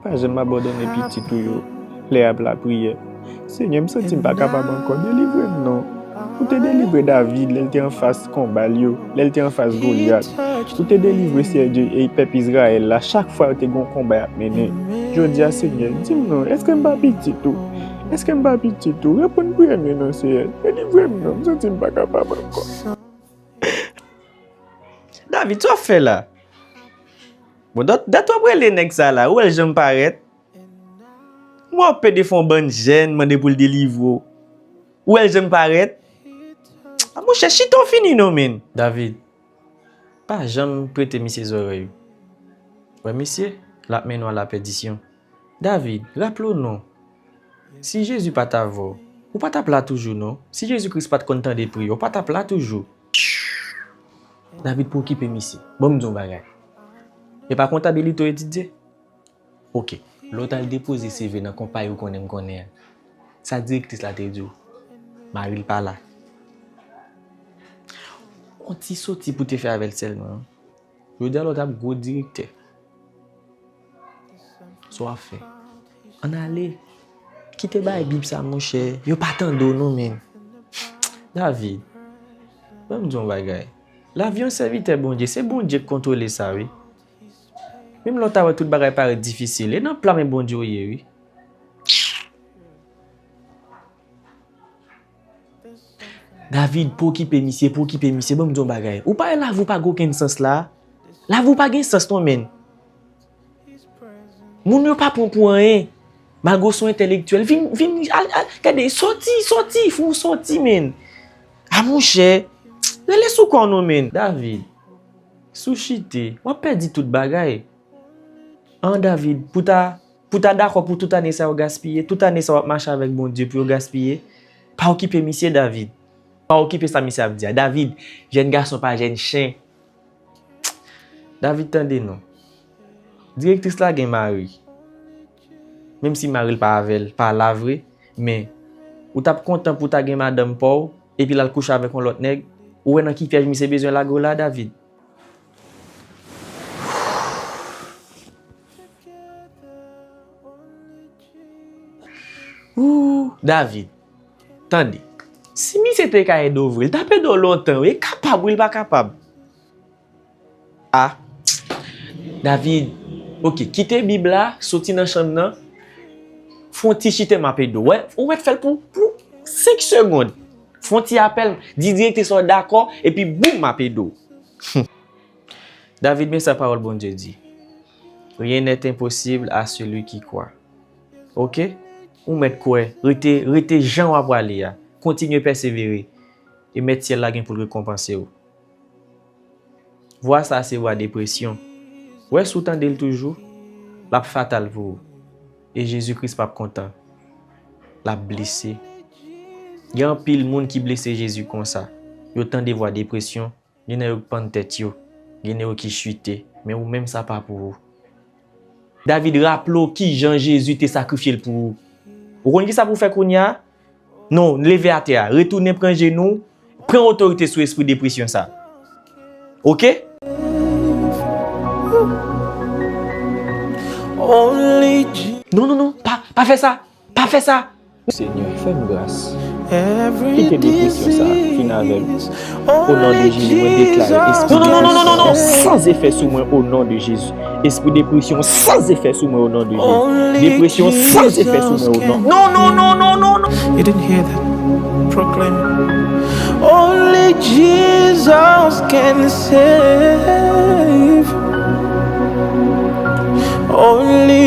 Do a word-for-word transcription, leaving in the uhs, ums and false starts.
Pa janm abandone pitit ou yo lè y ap lapriyè. Senyè, m santi m pa kapab ankò. Delivre m non. Ou te delivre David lè l te anfas konba l yo, lè l te anfas Golyat. Ou te delivre, Senyè Dye, e pèp Izrayèl la chak fwa yo te gen yon konba y ap mennen. Jodi a, Senyè, di m non, èske m pa pitit ou? Èske m pa pitit ou? Reponn priyè m yo non, Senyè. Delivre m non, m santi m pa kapab ankò. David, sa w ap fè la? Bon, dat, dat w ap rele nèg sa la, ou wè l jan l parèt? M wè w ap pede fè yon bann jèn, mande pou l delivre w. Ou wè l jan l parèt? A, monchè, chita w fini non, menn. David, pa janm prete misye zòrèy ou. Wè misye, l ap mennen w a lapèdisyon. David, raple w non. Si Jezi pa t avè w, ou pa t ap la toujou non. Si Jezi Kris pa t konn tande priyè w, ou pa t ap la toujou. David, pa okipe misye. Ban m di w yon bagay. E pa kontabilite w etidye? Oke. Lè w t al depoze C V nan konpayi ou konnen m konnen an, sa direktris la te di w? Mari l pa la. Yon ti soti pou w te fè avè l sèlman. Jodi a la w t ap gwo direktè. Sa w ap fè? Ann ale. Kite bay Bib sa, monchè. Yo pa tande w non, menn. David, ban m di w yon bagay. Lavi yon sèvitè Bondye, se Bondye k kontwole sa, wi. Menm lè w ta wè tout bagay parèt difisil, e nan plan men Bondye w ye, wi. David, pa okipe misye, pa okipe misye, ban m di w yon bagay. Ou pa wè lavi w pa gen okenn sans la? Lavi w pa gen sans non, menn. Moun yo pa pran w pou anyen. Malgre w se yon entèlektyèl, vin, vin, al, al, gade, soti, soti, fè w soti, menn. A, monchè, rele sou kò w non, menn. David, si w chite, w ap pèdi tout bagay. An, David, pou ta, pou ta dakò pou tout ane sa yo gaspiye, tout ane sa w ap mache avèk Bondye pou yo gaspiye, pa okipe misye, David. Pa okipe sa misye ap di a. David, jèn gason pa jèn chen. David, tande non. Direktris la gen mari. Menm si mari l pa avè l, pa la vre, men ou t ap kontan pou w ta gen madanm pa w, epi l al kouche avèk yon lòt nèg, ou wè nan ki pyèj misye bezwen lage w la, David? Ooh, David, tande. Si misye te ka ede w vre, l t ap ede w lontan, wi. Kapab, wi, l pa kapab. A. David, oke, kite Bib la, soti nan chanm nan. Fè yon ti chita, m ap ede w. Wè, ou mèt fè l pou, pou senk segonn. Fè yon ti apèl, di direktè sa w dakò, epi boum, m ap ede w. David, men sa pawòl Bondye di. Rien n'est impossible à celui qui croit. Oke? Ou mèt kwè, rete, rete jan w ap prale a. Kontinye pèsevere. E Mèt syèl la gen pou l rekonpanse w. Vwa sa a se vwa depresyon. Wè, si w tande l toujou, l ap fatal pou ou. E Jezi Kris p ap kontan. L ap blese. Gen anpil moun ki blese Jezi konsa. Yo tande vwa depresyon, gen nan yo k pann tèt yo, gen nan yo ki chite, men ou menm sa pa pou ou. David, raple w kijan Jezi te sakrifye l pou ou. Ou konn kisa pou w fè kounye a? Non, leve atè a, retounen pran jenou w, pran otorite sou espri depresyon sa. Oke? Non, non, non, pa, pa fè sa. Pa fè sa. Senyè, fè m gras. Kite depresyon sa a fin avè m. O non de Jezi, mwen deklare espri depresyon san efè sou mwen o non de Jezi. Espri depresyon san efè sou mwen o non de Jezi. Depresyon san efè sou mwen o non. Non, non, non, non, non, non. You didn't hear that? Proclaim it. Only Jesus can save. Only